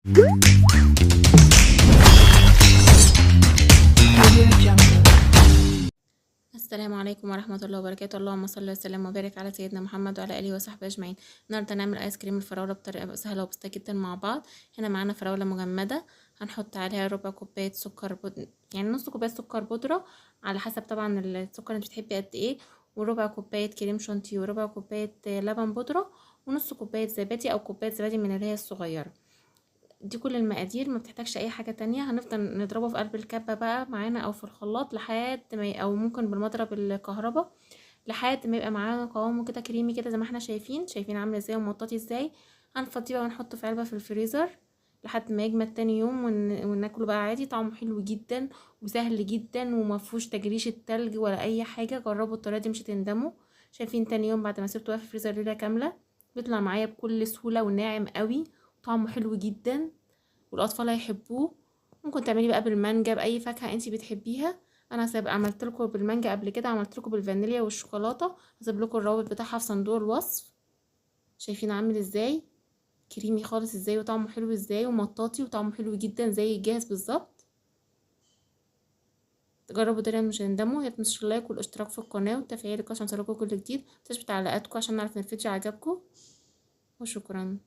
Audio Jungle. السلام عليكم ورحمة الله وبركاته. اللهم صل وسلم وبارك على سيدنا محمد وعلى آله وصحبه أجمعين. النهارده هنعمل آيس كريم الفراولة بطريقة سهلة وبسيطة جدا مع بعض. هنا معانا فراولة مجمدة، هنحط عليها ربع كوباية سكر يعني نص كوباية سكر بودرة على حسب طبعا السكر انت بتحبي قد ايه، وربع كوباية كريم شانتيه، وربع كوباية لبن بودرة، ونص كوباية زبادي أو كوباية زبادي من اللي هي الصغيرة. دي كل المقادير، ما بتحتاجش اي حاجة تانية. هنفضل نضربه في قلب الكبة بقى معانا او في الخلاط لحد ما او ممكن بالمضرب الكهرباء لحد ما يبقى معانا قوامه كده كريمي كده زي ما احنا شايفين عامل ازاي ومطاطي ازاي. هنفضيه بقى ونحطه في علبة في الفريزر لحد ما يجمد تاني يوم وناكله بقى عادي. طعمه حلو جدا وسهل جدا وما فيهوش تجريش التلج ولا اي حاجة. جربوا الطريقة دي مش هتندموا. شايفين تاني يوم بعد ما سبته بقى في الفريزر ليلة كاملة بيطلع معايا بكل سهولة وناعم قوي، طعمه حلو جدا والاطفال هيحبوه. ممكن تعملي بقى بالمانجا، باي فاكهه انتي بتحبيها. انا عملت لكم بالمانجا قبل كده، عملت لكم بالفانيليا والشوكولاته، هسيب لكم الروابط بتاعها في صندوق الوصف. شايفين عامل ازاي، كريمي خالص ازاي، وطعمه حلو ازاي، ومطاطي وطعمه حلو جدا زي الجاهز بالظبط. جربوا ده مش هتندموا. يا تنسوش اللايك والاشتراك في القناه وتفعيل الجرس عشان يوصلكوا كل جديد. متنسوش تعليقاتكم عشان نعرف ان الفيديو عجبكم، وشكرا.